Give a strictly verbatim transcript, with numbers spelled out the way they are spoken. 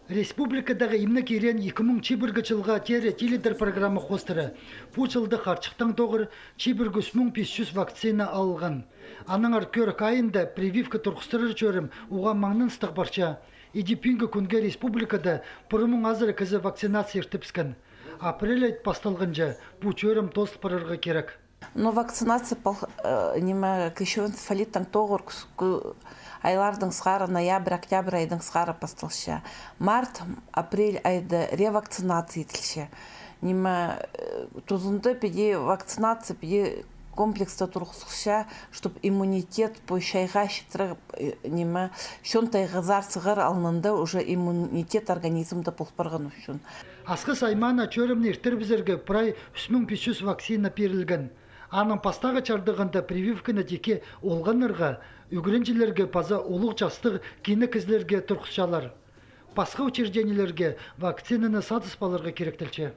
Республикадағы имнег иреен ікі муң чибіргі чылға теере тилідер программа хоостыра. Пу чылда харчыхтаң тоғыр чибіргі ӱс муң пис чӱс вакцина алылған. Аннаңар кӧрік айында прививка турғыстырар чӧрім уғаа маңнаныстығ парча. Иди пӱӱнгі кӱнге республикада пір муң азыра кізі вакцинация иртібіскен. Апрель ай пасталғанҷа пу чӧрім тоозыл парарға кирек. Но вакцинация пол-, э, ниме, кічіг энцефалиттаң тоғыр кӱскӱ айлардаң сығара, ноябрь, октябрь айдаң сығара пасталча. Март, апрель айда ревакцинация иділче. Ниме, э, тузында піди вакцинация, піди комплекста турғысча, чтоб иммунитет пу чайға читіре, э, ниме, чон тайғазар сығар алнында уже иммунитет организмда пол парған ӱчӱн. Асхыс аймаана чӧрімні иртірібізерге прай ӱс муң пис чӱс вакцина пирілген. Аның пастағы чардығында прививканы тикке олғаннарға, ӱгренҷілерге паза улуғ частығ кинек кізілерге турғысчалар. Пасха учреждениелерге вакцинаны садыс паларға киректелче.